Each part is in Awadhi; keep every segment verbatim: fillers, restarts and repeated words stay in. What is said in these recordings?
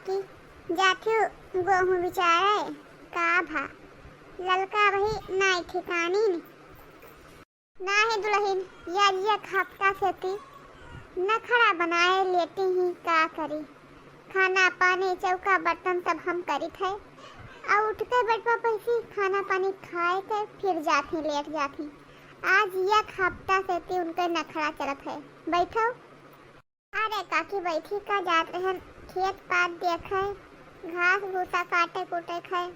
कि जाथू गोहूँ बिचारे, का भा? ललका वही नाई ठिकानी न। ना हे दुलहिन, या एक हफ्ता से ती नखड़ा बनाए लेटी ही, का करी? खाना पानी चौका बर्तन सब हम करित है, अउ उठ के बेटवा पैसी खाना पानी खाए के फिर जात ही, लेट जात ही। आज एक हफ्ता से ती उनके नखड़ा चलत है। बैठो। अरे काकी बैठी का, जात रहन खेत पात देखे, घास भूसा काटे कूटे खाए।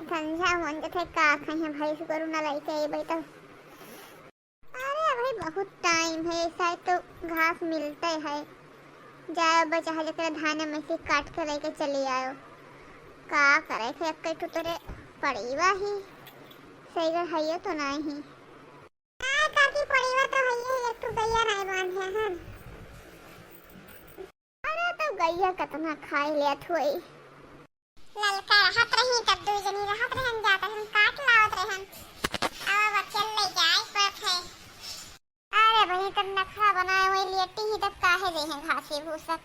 संझा होन जथे का खाइए, भैंस गोरू न लइके अइबे तो। अरे अभी बहुत टाइम है, ऐसा है तो घास मिलते है, जाए अब चाहे जकरे धाने में से काट के लेके चली आयो। का करे थे, एक ठो तोरे पड़ीवा ही, सही है तो नहीं। हाँ काकी, पड़ीवा तो हइये, एक ठो गइया नाई बांधे हन। अरे तो गइया कितना खाए लेत होई। ललका रहत रही, तब दुई जनी रहत रहन, जात रहन, काट लावत रहन। अब अकेल ले जाए पड़त है। अरे बहिनी, तब नखड़ा बनाए हुए लेटी ही, तब काहे दे हैं घासी भूसा?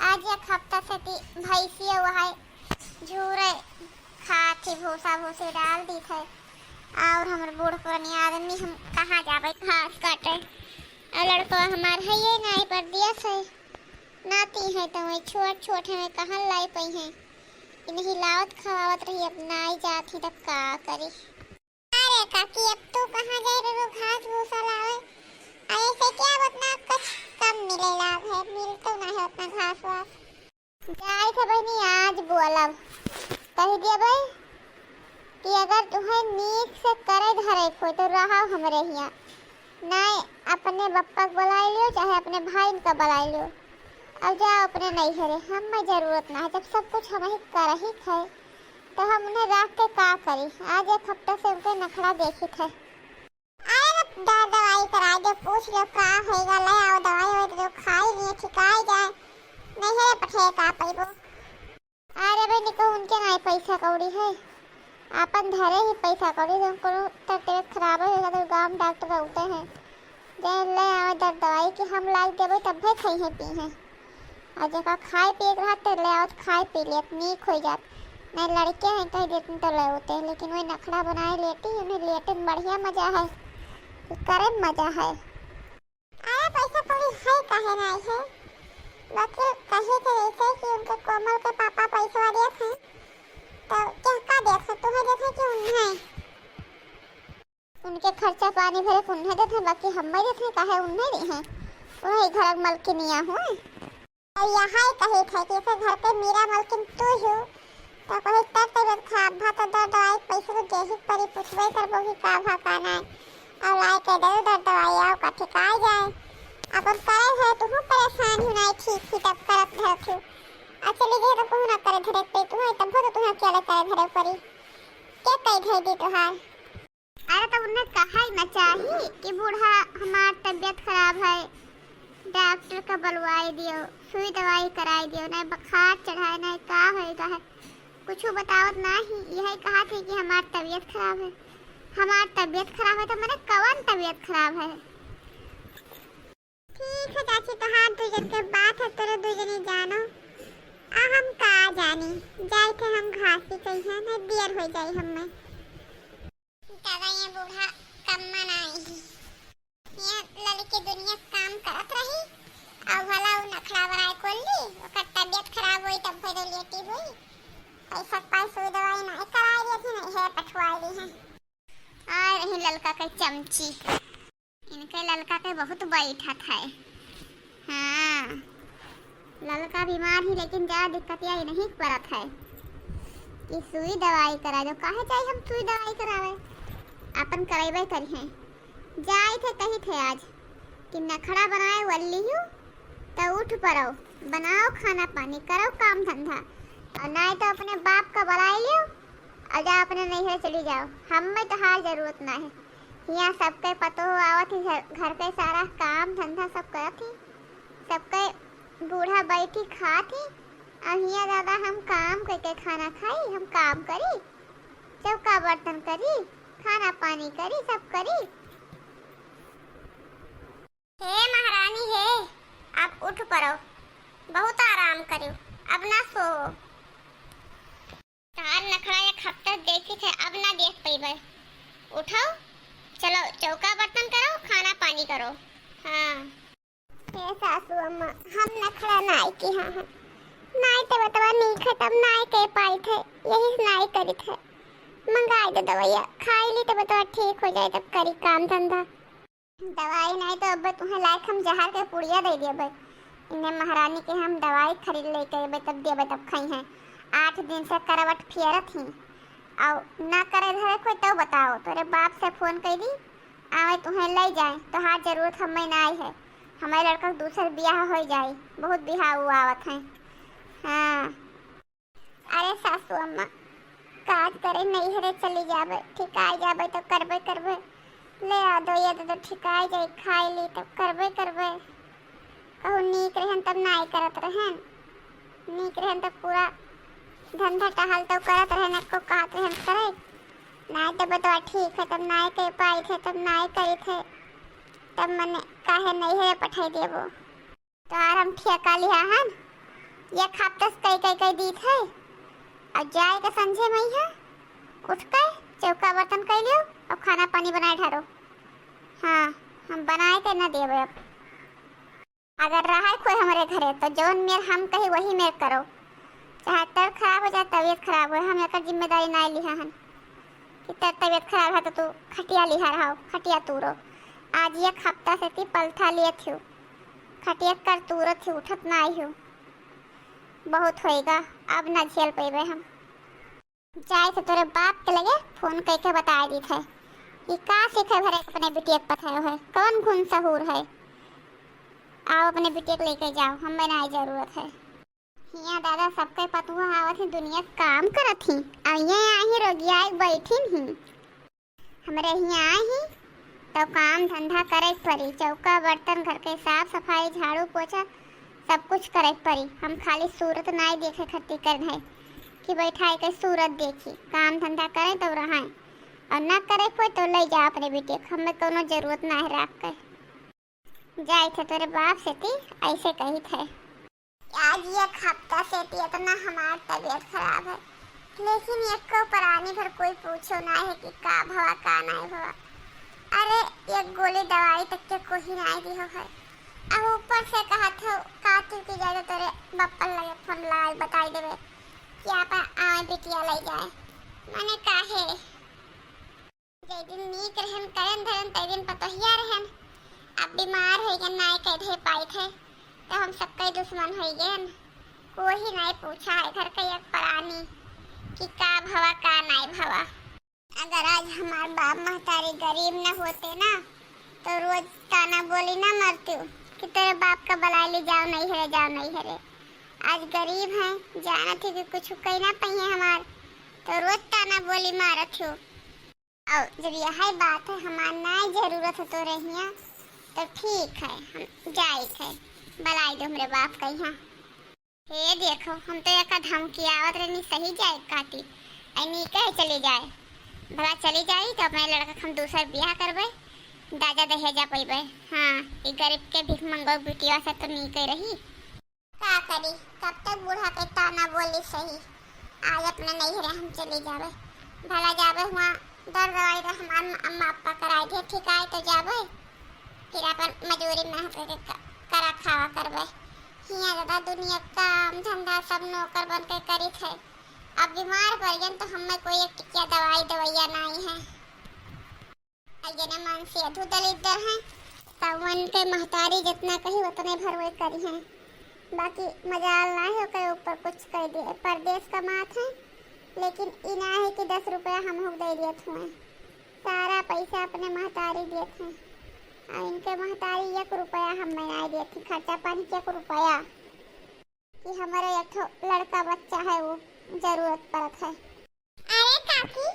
आज एक हफ्ता से ती भैंसिया वहाए झूरे खात ही, भूसा भूसी डाल दी थे। और हमर बूढ़ पुरानी आदमी, हम कहाँ जाबे घास काटे? और लड़का हमार है ये नाई पर दिया से, नाती है तो वही छोट छोट है, कहाँ लाई पई है? इन्हीं लावत खवावत रही, अब नाई जात ही तब का करी? अरे काकी, अब तू कहाँ जाए रहो घास भूसा लावे? अरे से क्या उतना कुछ कम मिले लाभ है, मिलतो ना है उतना घास वास। जाए थे बहनी, आज बोलब, कह दिया भाई कि अगर तुम्हें नीक से करे धरे को तो रहो हमरे हिया, नहीं अपने बप्पा के बुलाए लियो, चाहे अपने भाई का बुलाए लियो। अब जाओ अपने नैहरे, हमें जरूरत ना है, जब सब कुछ हम ही कर ही थे तो हम उन्हें रख के का करी? आज एक हफ्ता से उनके नखड़ा देखी थे। अरे ना, दवा दवाई करा दे, पूछ लो का होएगा, ले आओ दवाई होए तो खाई लिए ठिकाई जाए, नैहरे पठे का पैबो। अरे भाई निको, उनके नाई पैसा कौड़ी है, आपन धरे ही पैसा कौड़ी, जब कोनो तबियत खराब होएगा तो गाँव डॉक्टर होते हैं, जे ले आवे दर दवाई कि हम लाई देबे तब भी खाई है पी है। और जेका खाए पिए के रहत तो ले आवत, खाए पी लेत, नीक हो जात। नहीं लड़के हैं कह देते तो ले होते हैं, लेकिन वही नखड़ा बनाए लेटी, उन्हें लेटे में बढ़िया मजा है, करे में मजा है। अरे पैसा कौड़ी है काहे नहीं है, बाकी कहे के ऐसे कि उनके कोमल के पापा पैसा देत हैं, तो क्या का देत हैं, तुम्हें देत हैं कि उन्हें? उनके खर्चा पानी भरे के उन्हें देत हैं, बाकी हम नहीं देत हैं, काहे उन्हें दे हैं? उन्हें घर के मलकिनिया हुए। और यहाँ ही कही थे कि इसे घर के मीरा मलकिन तू ही हो, तो कही तब तबियत खराब भा तो दर दवाई पैसे तो देही परी, पूछबे करबो कि का भा का नहीं। और लाई के दे दर दवाई आओ का ठिकाई जाए। अपन करे है तुहू परेशान हो नहीं ठीक ही तब करत धरत हो। आ चली गई तो कहूँ ना करे धरे पे तू है तब तो तुम्हें अकेले करे धरे परी। के कही धे दी तुहार? अरे तो उन्हें कहा ही ना चाहिए कि बूढ़ा हमार तबियत खराब है, डॉक्टर का बुलवाई दियो, सुई दवाई कराई दियो, नहीं बुखार चढ़ाए, नहीं का होएगा है, कुछ बतावत ना ही, यही कहा थे कि हमार तबियत खराब है। हमार तबियत खराब है तो मने कवन तबियत खराब है? ठीक है चाची, तोहार दू जन के बात है, तोरे दू जनी जानो, आ हम का जानी, जाए थे हम घासी कही है, नहीं देर हो जाई हमें। दादा, ये बूढ़ा कम्मा ना आई। ये लड़की दुनिया काम करत रही, और भला उ नखड़ा बराए कोल्ली, ओकर तबियत खराब होई तब फिर लेटी हुई। पैसा पाई सुई दवाई नहीं कराई रही थी, नहीं है पठवाई रही है। आ रही ललका के चमची, इनके ललका के बहुत बैठत है। हाँ, ललका बीमार ही, लेकिन ज्यादा दिक्कत यही नहीं परत है कि सुई दवाई करा दो। काहे जाई हम सुई दवाई करावे, अपन करेबे करी हैं। जाई थे कही थे आज कि नखड़ा बनाए वल्ली हूँ, तो उठ पड़ो, बनाओ खाना पानी, करो काम धंधा, और नहीं तो अपने बाप का बुलाई लियो और जाओ अपने नैहर चली जाओ। हमें तो हार जरूरत ना है। यहाँ सबके पतोह आवत ही, घर, घर के सारा काम धंधा सब करत ही, सबके बूढ़ा बैठी खात ही। अब हियाँ दादा हम काम करके खाना खाई, हम काम करी, चौका बर्तन करी, खाना पानी करी, सब करी। हे महारानी हे, आप उठ पड़ो, बहुत आराम करियो, अब ना सो। तोहार नखड़ा एक हफ्ता देखी थे, अब ना देख पइबे। उठो, चलो चौका बर्तन करो, खाना पानी करो। हाँ। हे सासू अम्मा, हम नखड़ा नाई किहा है। नाई तबियतवा नीक है, तब नाई कइ पाइत है, यही से नाई करित है। मंगाई दे दवइया, खाई ली, तबियतवा ठीक हो जाए, तब करी काम धंधा। दवाई नाई तो अब तुहें लायक हम जहर के पुड़िया दइ देबे। इन्हें महारानी के हम दवाई खरीद लेके अइबे, तब देबे, तब खइहें। आठ दिन से करवट फेरत ही, अउ ना करे धरे कोई, तउ बताओ, तोरे बाप से फोन कइ दी, आवे तुहें लइ जाए, तोहार जरूरत हमें नाई है। हमारे लड़का के दूसर बियाह होइ जाई, बहुत बिहाऊ आवत हैं। हाँ। अरे सासू अम्मा, काज करे नैहरे चली जाबे, ठिकाई जाबे तब करबे करबे। ले आ दो, ये दे दो, ठिकाई जाई, खाई ली तब करबे करबे। कहूँ नीक रहन तब नाई करत रहन, नीक रहन तब पूरा धंधा टहल तो करत रहन, एको कहत रहन करे। नाई तब तो ठीक है, तब नाई कइ पाई थे, तब नाई करी थे, तब मने काहे नैहरे पठाई देबो। तोहार हम ठेका लिहा हन, एक हफ्ता से कइ कइ कइ दीत है। अब जाए के संझे मइहाँ उठ के चौका बर्तन कइ लियो, अब खाना पानी बनाए ढारो। हाँ, हम बनाए के ना देबे अब। अगर रहे कोई हमरे घरे तो जौन मेर हम कही वही मेर करो, चाहे तड़ खराब हो चाहे तबीयत खराब हो, हम एकर जिम्मेदारी ना लिहा हन। कि तोर तबियत खराब है तो तू खटिया लिहा रहो, खटिया तूरो। आज एक हफ्ता से ती पलथा लिए थियो, खटिया कर तूरो थी, उठत ना आई हो। बहुत होएगा, अब ना झेल पेबे हम। जाए थे तोरे बाप के लगे फोन करके बता दी थे कि का सीखे भरे अपने बिटिया के पठाए है, कौन गुण सहूर है। आओ अपने बिटिया के लेके जाओ, हमें ना जरूरत है। हियाँ दादा सबके पतुआ आवत ही, दुनिया काम करत ही, अउ ये आही रोगियाए बैठिन ही। हमरे हियाँ आही तो काम धंधा करे के परी, चौका बर्तन, घर के साफ सफाई, झाड़ू पोछा, सब कुछ करे के परी। हम खाली सूरत नाई देखे खातिर करन है कि बैठाए के सूरत देखी, काम धंधा करे तब रहे, और ना करे कोई तो ले जा अपने बेटे के, हमें कोनो जरूरत ना है राख के। जाइत है तोरे बाप से ती ऐसे कहित है। आज एक हफ्ता से ती इतना हमार तबीयत खराब है, लेकिन एको प्राणी भर कोई पूछो ना है कि का भवा का नाई भवा। अरे एक गोली दवाई तक के कोई नाई दिहो है। अब ऊपर से कहत हो कातिल की जाए तोरे बप्पन लगे फोन लगाई बताई देवे कि आप आवे बिटिया ले जाए। मने काहे? जय दिन नीक रहन, करन धरन, तय दिन पतोहिया रहन। अब बीमार होइ गन, नाय कह धे पाइत है, तो हम सबके दुश्मन होइ गन। कोई नाय पूछा है घर के एक प्राणी कि का भवा, का नाय भवा। अगर आज हमार बाप महतारी गरीब न होते ना, तो रोज ताना बोली ना मरती कि तेरे बाप का बलाई ले जाओ नहीं हरे, जाओ नहीं हरे। आज गरीब हैं, जानत ही कि कुछ कही ना पाइए हमार, तो रोज ताना बोली मारत हो। और जब यही बात है, हमार नाय जरूरत है तोरे हियाँ, तो ठीक है, हम जाइत है, बलाई दो हमरे बाप का यहाँ। हे देखो, हम तो एका धमकी आवत रहनी, सही जाए काती, ऐ नीके है चली जाए, भला चली जाई तो अपने लड़का के हम दूसर बियाह करबे, दादा दहेजा पैबे। हाँ, ई गरीब के भीख मंगो बिटिया से तो नीके रही। का करी, कब तक बूढ़ा के ताना बोली सही। आज अपने नैहरे हम चली जाबे, भला जाबे हुआँ दर दवाई तो हमार अम्मा अप्पा कराई दे, ठीक आए तो जाबे, फिर अपन मजूरी मेहनत करके क-, करा खावा करबे। हियाँ दादा दुनिया काम धंधा सब नौकर बन के करी थे, अब बीमार पड़ गए तो हमें कोई एक टिकिया दवाई दवैया नहीं है। आ जेने मन सेधु दलिद्दर हैं, तब उनके महतारी जितना कही उतने भरवे करी हैं। बाकी मजाल ना है ओकरे ऊपर कुछ कह दिए। परदेस कमात हैं, लेकिन ई ना है कि दस रुपया हम हुक दे दियत हुए। सारा पैसा अपने महतारी दियत हैं। आ इनके महतारी एक रुपया हम नहीं दियत हैं, खर्चा पानी के एक रुपया। कि हमरे एक ठो लड़का बच्चा है, वो जरूरत पड़त है। अरे काकी,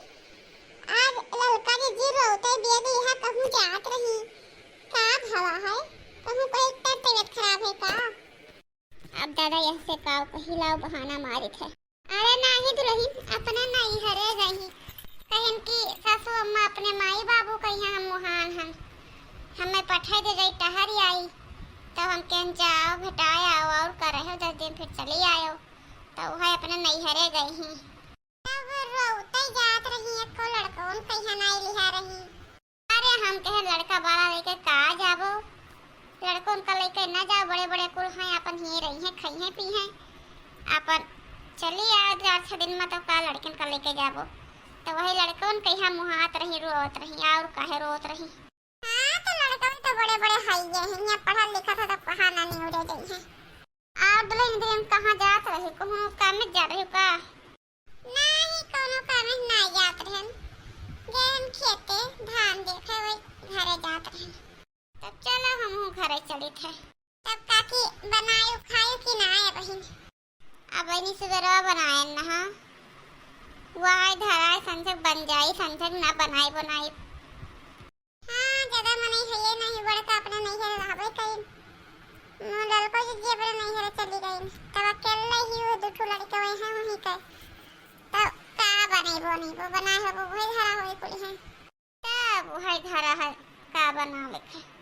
आज ललका दीदी रोते बियद यहाँ कहूँ जात रही, का भवा है? कहूँ कोई तर तबीयत खराब है का? अब दादा यह से का कही, लाओ बहाना मारित है। अरे नाही दुल्हन, अपने नैहरे रही, कहन कि सासू अम्मा अपने माई बाबू का यहाँ हम मुहान हन, हमें पठाई दे गई टहर आई, तो हम कहन जाओ भेटाए आओ और करे हो दस दिन फिर चली आयो। तो वह अपने नैहरे गई ही। तब रोते जात रही, एको लड़कवन कहिया नाई लिहा रही। अरे हम कहे लड़का बाला लेके का जाबो, लड़कवन का लेके ना जाओ, बड़े बड़े कुल हैं, अपन हिये रही हैं, खाई हैं, पी हैं, अपन चली आओ चार छह दिन में, तो का लड़कन का लेके जाबो। तो वही लड़कवन कहिया मुहात रही, रोवत रही, और काहे रोवत रही। हाँ, तो लड़का भी तो बड़े बड़े हाई गए हैं, यहाँ पढ़ा लिखा था, तब कहाँ ना नहीं उड़े गई है। और दुल्हन दुल्हन कहाँ जात रही, कहूँ काम में जा रही का? नहीं, कोनो काम में ना जात रहन, गए हम खेते धान देखे, वही घरे जात रहन। तब चलो हमहू घरे चली थे। तब काकी बनायो खायो कि ना है बहिन? अब बहिनी सुबेरवा बनाए न हा, वाई धराए संझक बन जाई, संझक ना बनाई बनाई। हाँ, ज्यादा मनई हइये नहीं, बड़का अपने नैहरे रहबे कइन। मो ललको जिज्जी अपने नैहरे चली गइन। तब अकेले ही वो दुठो लड़के वही हैं, वहीं के। तब का बनइबो नहीं, वो बनाए हो, वो वही धरा होई कुली हैं। तब वही धरा है, का बनावे के।